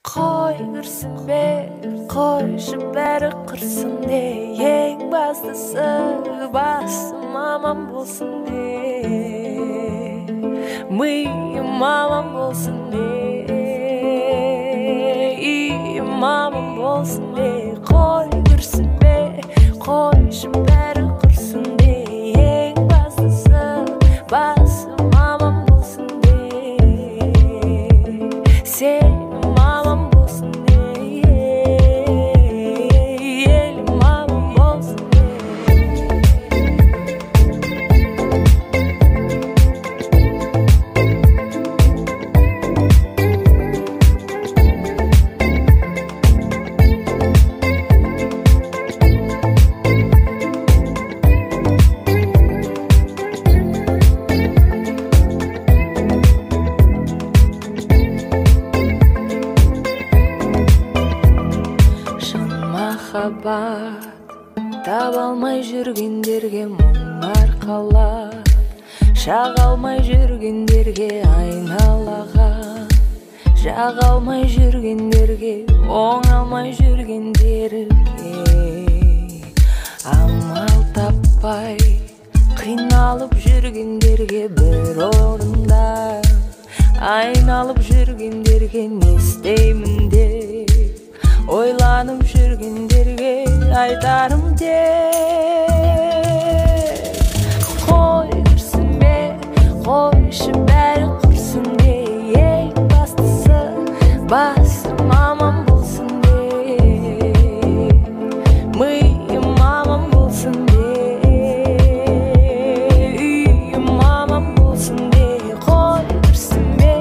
Қой, күрсінбе, қойшы, бәрі құрсын де, ең бастысы басым аман болсын де, миым аман болсын де, үйім аман болсын де. Қой, күрсінбе, қойшы, бәрі құрсын де, ең бастысы басым аман болсын де, сенім аман болсын де, елім аман болсын де. Шын махаббат таба алмай жүргендерге, мұң арқалап шаға алмай жүргендерге, айналаға жаға алмай жүргендерге, оңалмай жүргендерге, амал таппай қиналып жүргендерге, бір орында айналып жүргендерге, не істеймін деп ойланып жүргендерге айтарым тек: қой, күрсінбе, қойшы, бәрі құрсын де, ең бастысы басым аман болсын де, миым аман болсын де, үйім аман болсын де. Қой, күрсінбе,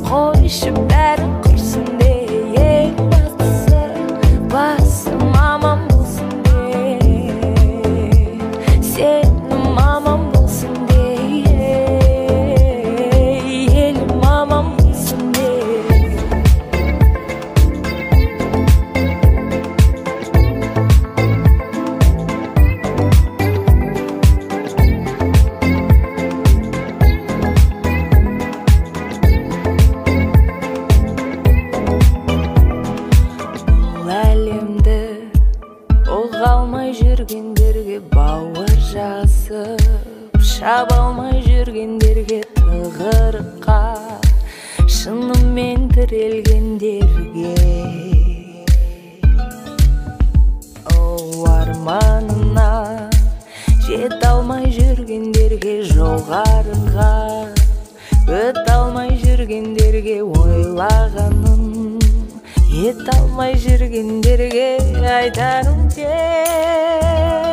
қойшы, бәрі құрсын де, ең бастысы басым аман болсын де, сенім аман болсын де, елім аман болсын де. Бұл әлемді ұға алмай жүргендерге, бауыр жазып шаба алмай жүргендерге, тығырыққа шынымен тірелгендерге, оу, арманына жете алмай жүргендерге, жоғарыға өте алмай жүргендерге, ойлағанын ете алмай жүргендерге айтарым тек: